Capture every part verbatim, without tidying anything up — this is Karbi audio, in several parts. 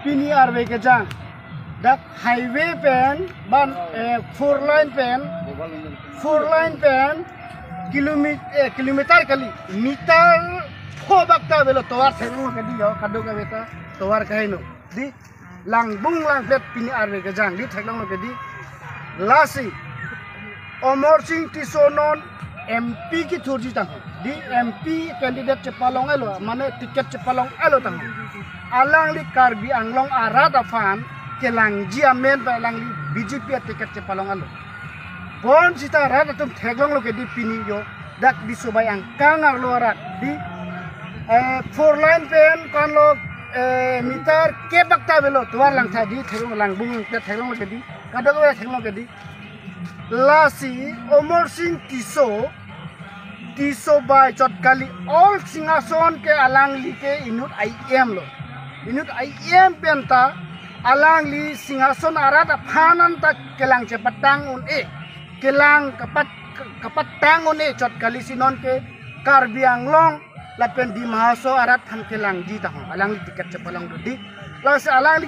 Pini arve kejang, dak highway pen, ban, eh, four lane pen, four lane pen, kilometer, eh, kilometer kali, meter pho bak ta avelo, tovar theklonglo ke di ho, kadokave ta tovar kaheno. Di langbung langpet pini arve kejang, di theklonglo ke di. Lasi Amarsing Tisso non M P kethurji tangho. Di M P candidate chepalong-elo, mane ticket chepalong-elo tangho. Alangli Karbi Anglong arat aphan kelangji amen pen alangli B J P aticket chepalong-elo. Bonsita rat atum theklonglo ke di pini jo. Dak Disobai angkang arlo arat di, eh, four lane pen ko-anlo, eh, meter kep bak ta avelo, tovar langtha di theklong, langbung langpet theklonglo ke di. Kadokave theklonglo ke di. Lasi Amarsing Tisso, Tisso bai chot kali, all Singhason ke alangli ke inut I M lo. Inut I M pen ta alangli Singhason arat aphan anta kelang chepatang un-e. Kelang kapat, kapatang un-e chot kali, si non ke Karbi Anglong lapen Dima Hasao arat aphan kelangji tangho. Alangli ticket chepalong do di. Lasi alangli,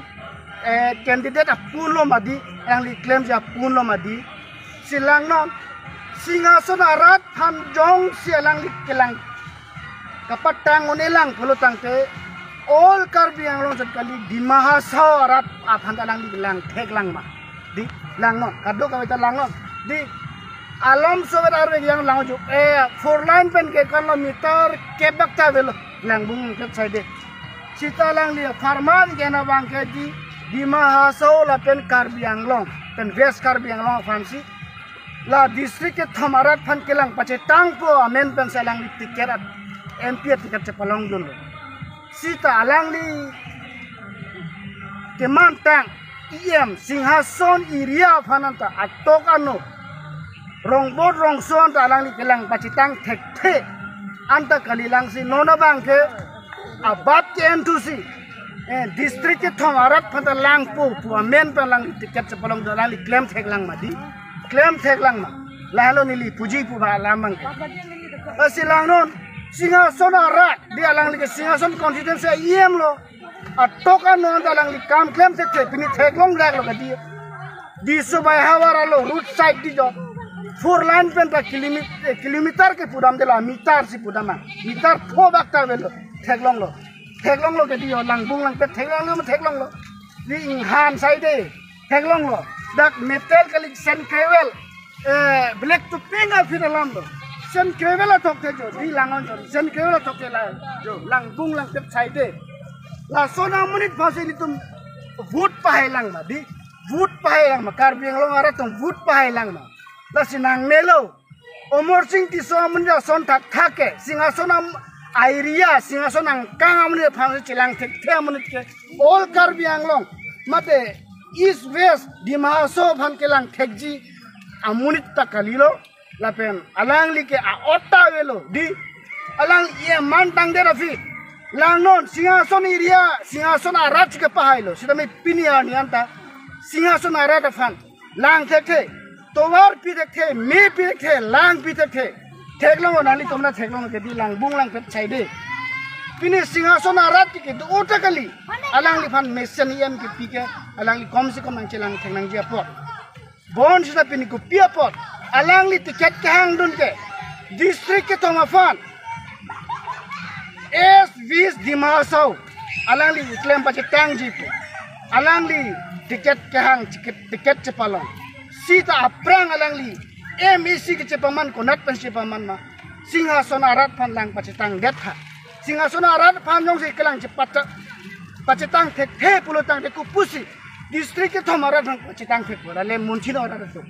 eh, candidate apunlo ma di, alangli klemji apunlo ma di. Si langnon, Singhason arat aphan jongsi alangli kelang kapatang un-e lang pulo tangte, all Karbi Anglong chot kali, Dima Hasao arat aphan ta alangli langthek lang ma. Di langnon, kadokave ta langnon. Di alom sovet arve kejang lang jo, eh, four lane pen ke ko-anlo meter kep bak ta avelo, langbung langpet saide. Sita alangli apharman ke na abang ke di Dima Hasao lapen Karbi Anglong, pen West Karbi Anglong aphansi la district kethom arat aphan kelang pachetangpo amen pensi alangli ticket at, M P aticket chepalongdunlo. Sita alangli kemantang E M Singhason area aphan anta atok ano, rongbot rongso anta alangli kelang pachetang thekthe anta kali, lasi non abang ke abat ke-en thusi, eh, district kethom arat aphan ta langpo pu amen pen alangli ticket chepalongdun, alangli klemthek lang ma di. Klemthek lang ma. Lahelo neli puji pu ba alam abang ke. Lasi langnon, Singhason arat di, alangli ke Singhason constituency E M lo. Atok ano anta alangli kam klem thekthe, pini theklong lak lo ke di. Disobai havar arlo road side di jo. Four lane pen ta kilomet-, eh, kilometer ke pudamde lo, meter si pudam ma. Meter pho bak ta avelo, theklonglo. Theklonglo ke di jo, langbung langpet theklonglo, theklonglo. Di inghan saide theklonglo. Dak metal kali, sand gravel, eh, black to pink aphi alam do. Sand gravel athok the jo, di langnon jo. Sand gravel athok the la jo, langbung langpet saide. Lason amonit aphansi ilitum vote pahai lang ma di. Vote pahai lang ma, Karbi Anglong arat atum vote pahai lang ma. Lasi nangnelo. Amarsing Tisso amonit ason thakthak ke, Singhason am-, area, Singhason angkang amonit aphan chelang thekthe amonit ke, all Karbi Anglong, mate East West, Dima Hasao aphan kelang thekji amonit ta kalilo, lapen alangli ke a-ot ta avelo di, alangli eman tangdet aphi. Langnon, Singhason area, Singhason arat si kepahailo, sitame pini arni anta Singhason arat aphan lang thekthe, tovar pi thekthe, me pi thekthe, lang pi thekthe. Theklonglo, nanglitum na theklonglo ke di, langbung langpet saide. Pini Singhason arat ke do-o ta kali. Alangliphan mesen E M kepi ke, alangli kom se kom nangchelang thek nangji apot. Bonsita pini kopi apot alangli ticket kehangdun ke, district kethom aphan, East West Dima Hasao, alangli klem pachetangji pu. Alangli ticket kehang, ticket, ticket chepalong. Sita aphrang alangli M A C ke chepaman, konat pen chepaman ma, Singhason arat aphan lang pachetangdet ha. Singhason arat aphan jongsi kelang chepata-, pachetang thekthe pulo tangte, kopusi district kethom arat aphan pachetang thekpo, lale munchino arat atum.